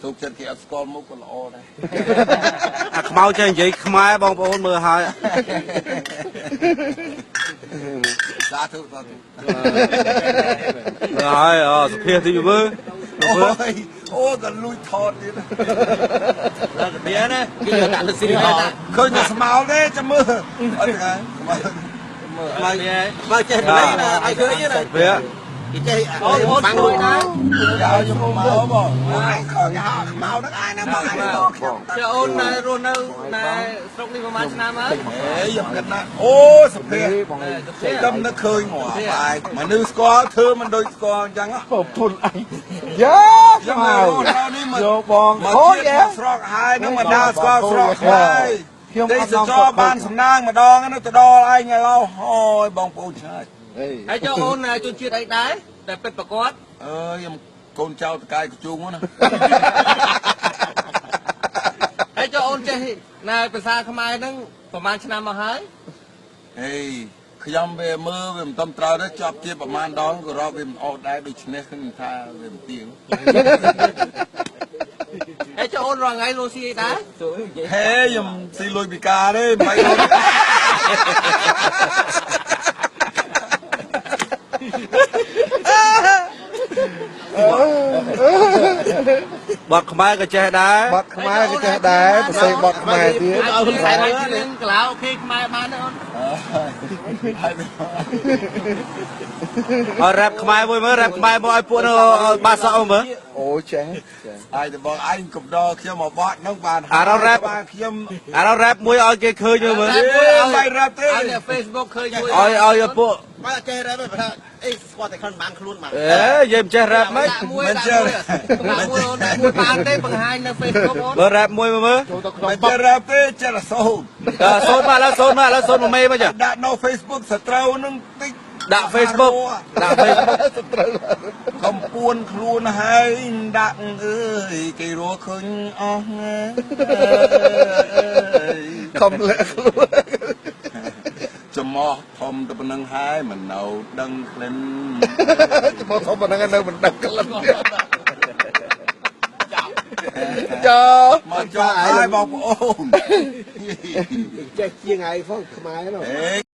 ទុកចិត្តគេអត់ស្គាល់មុខក៏ល្អដែរ អាខ្មៅចេះនិយាយខ្មែរបងប្អូនមើលហើយ សាធុសាធុ មើលហើយអូសុភាទីមើល អូយអូក៏លួចថតទៀត ឡើងកាណា គេយកដាក់លើស៊ីរីហ ឃើញតែស្មោលទេចាំមើលអត់ទេមើល មើល បើចេះបល័យណាឲ្យឃើញណា សុភា គេចេះ អូនអូន បាំង ជួយដែរ យកយកមកបងឯងខំហៅខ្មៅហ្នឹងឯងណាបងឯងមកខ្ញុំ ចុះអូនណែរស់នៅណែស្រុកនេះប្រហែលឆ្នាំហើយ អេយកគិតណាអូសុភា បងឯង ដឹងនឹកឃើញងាប់បាយមនុស្សស្គាល់ធ្វើមិនដូចស្គាល់អញ្ចឹង បងធន់ឯងយ៉ា យ៉ាង ខ្មៅ នេះមក យកបង មក អូយ ជាតិស្រុកហើយនឹងមកដើរស្គាល់ស្រុកហើយ ខ្ញុំ ទេស អត់នាំ ចរបានសំណាងម្ដងនោះទៅដល់ឯងឥឡូវអូយបងប្អូនឆ្ងាយ ហើយចុះអូនជនជាតិអីដែរតែពិតប្រកប អើយខ្ញុំកូនចៅតកាយកជូងណា ហើយចុះអូនចេះណែភាសាខ្មែរហ្នឹងប្រហែលឆ្នាំមកហើយ ហេខ្ញុំវាមើលវាមិនតំត្រូវទេជាប់ជាប្រមាណដងក៏រាប់វាមិនអស់ដែរដូច្នេះខ្ញុំថាវាមិនទៀង ហើយចុះអូនរាល់ថ្ងៃលូស៊ីអីដែរ ហេខ្ញុំស៊ីលុយពីការទេមិនលុយ បត់ខ្មែរក៏ចេះដែរ បត់ខ្មែរក៏ចេះដែរប្រសេបត់ខ្មែរទៀត ឲ្យហ៊ុនសែនឲ្យច្រៀងកាឡាអូខេខ្មែរបានទេអូន ហើយ ឲ្យរ៉េបខ្មែរមួយមើលរ៉េបខ្មែរមកឲ្យពួកនោះឲ្យបាសក់មើល អូចេះចេះ ហើយតែបងឯងកំដរខ្ញុំមកបត់ហ្នឹងបាន អារ៉រ៉េប បានខ្ញុំ អារ៉េបមួយឲ្យគេឃើញមើលមើល អេមិនរ៉ាប់ទេ ឲ្យអ្នក Facebook ឃើញមួយ ឲ្យឲ្យពួក បើចេះរ៉េបថាអីស្គាល់តែខ្លួនបានខ្លួនបាន អេនិយាយមិនចេះរ៉េបមិន ដាក់មួយដាក់មួយដាក់មួយអូនដាក់មួយបានទេបង្ហាញនៅ Facebook អូន មើលរ៉េបមួយមើលមើល ចូលទៅក្នុង មិនចេះរ៉ាប់ទេចេះតែសូត្រ តើសូត្រមកឥឡូវសូត្រមកឥឡូវសូត្រមកមេមកចា ដាក់នៅ Facebook សត្រូវនឹងតិច ដាក់ Facebook ដាក់ Facebook ត្រូវ កំពួនខ្លួនហើយដាក់អើយគេរកឃើញអស់ហើយក ុំលាក់ខ្លួន ចំោះធំទៅប៉ុណ្្នឹងហើយមិននៅដឹងក្លិន ចំោះធំប៉ុណ្ណឹងនៅមិនដឹងក្លិនទៀតចោ មកចោលហើយបងប្អូន ចេះជាងឯងផងខ្មែរនោះ អេ